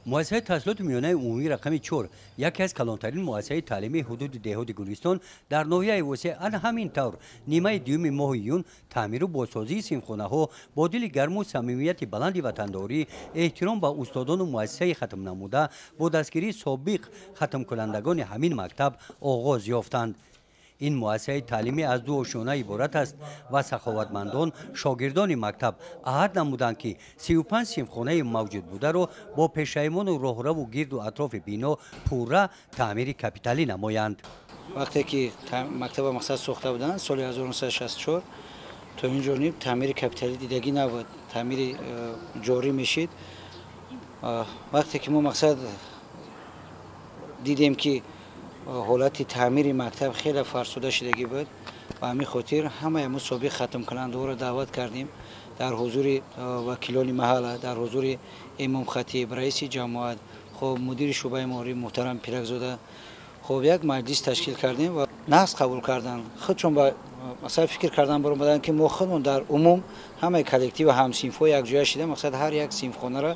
Муассисаи таҳсилоти миёнаи умумии рақами 4, яке аз калонтарин муассисаи таълимии ҳудуди деҳоти Гулистон дар ноҳияи Восеъ, ана ҳамин тавр нимаи дуюми моҳи июн таъмиру бозсозии синфхонаҳо бо дили гарму самимияти баланди ватандорӣ, эҳтиром ба устодону муассисаи хатмнамуда бо дастгирии собиқ хатмкунандагони ҳамин мактаб оғоз ёфтанд. Ин муассисаи таълимӣ аз ду ошёна иборат аст ва саховатмандон, шогирдони мактаб аҳд намуданд, ки 35 синфхонаи мавҷудбударо бо пешаймону роҳраву гирду атрофи бино пурра таъмири капиталӣ намоянд. Вақте ки мактаба мақсад сохта буданд соли 1964, то ин ҷониб таъмири капиталӣ дидагӣ набуд, таъмири ҷорӣ мешид. Вақте ки мо мақсад дидем, ки ҳолати таъмири мактаб хеле фарсуда шудагӣ буд, ба ҳамин хотир ҳамаи мо собиқ хатмкунандаҳоро даъват кардем, дар ҳузури вакилони маҳалла, дар ҳузури имомхатиб, раиси ҷамоат, хоб, мудири шӯъбаи маориф муҳтарам Пиракзода, хоб, як маҷлис ташкил кардем ва нақс қабул карданд. Худшон ба масалан фикр кардан баромаданд, ки мо худмон дар умум ҳамаи коллективу ҳамсинфҳо якҷоя шуда, мақсад ҳар як синфхонаро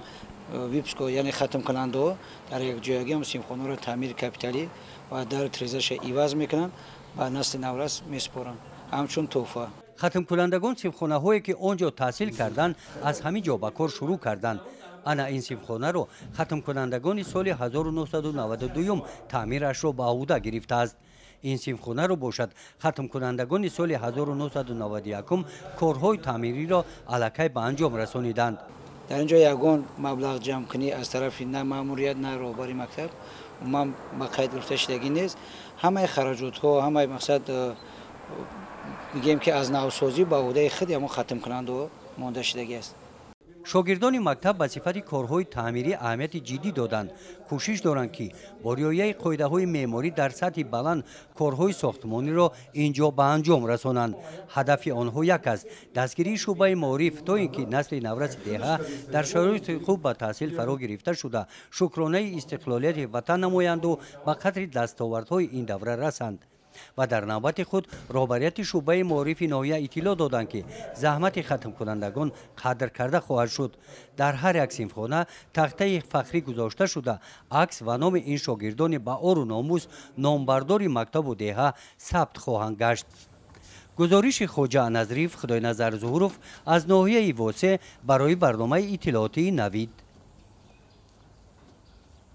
выпуск, яъне хатмкунандаҳо дар якҷоягӣ ҳам синфхонаро таъмири капиталӣ ва дару тирезаша иваз мекунанд, ба насли наврас месупоранд ҳамчун тӯҳфа. Хатмкунандагон синфхонаҳое, ки он ҷо таҳсил карданд, аз ҳамин ҷо ба кор шурӯъ карданд. Ана ин синфхонаро хатмкунандагони соли 1992 таъмирашро ба ӯҳда гирифтааст. Ин синфхонаро бошад, хатмкунандагони соли 1991 корҳои таъмириро аллакай ба анҷом расониданд. Дар ин ҷо ягон маблағ ҷамъкунӣ аз тарафи на маъмурият, на роҳбари мактаб умуман ба қайд гирифта шудагӣ нест. Ҳамаи хараҷотҳо, ҳамаи мақсад мегӯем, ки аз навсозӣ ба ӯҳдаи худи ҳамон хатмкунандаҳо монда шудагӣ аст. Шогирдони мактаб ба сифати корҳои таъмирӣ аҳамияти ҷиддӣ доданд. Кӯшиш доранд, ки бо риояи қоидаҳои меъморӣ дар сатҳи баланд корҳои сохтмониро ин ҷо ба анҷом расонанд. Ҳадафи онҳо як аст: дастгирии шӯъбаи маориф, то ин ки насли навраси деҳа дар шароити хуб ба таҳсил фаро гирифта шуда, шукронаи истиқлолияти ватан намоянду ба қадри дастовардҳои ин давра расанд. Ва дар навбати худ роҳбарияти шӯъбаи маорифи ноҳия иттилоъ доданд, ки заҳмати хатмкунандагон қадр карда хоҳад шуд. Дар ҳар як синфхона тахтаи фахрӣ гузошта шуда, акс ва номи ин шогирдони ба ору номус номбардори мактабу деҳа сабт хоҳанд гашт. Гузориши Хоҷа Назриф, Худойназар Зуҳуров аз ноҳияи Восеъ барои барномаи иттилоотии «Навид».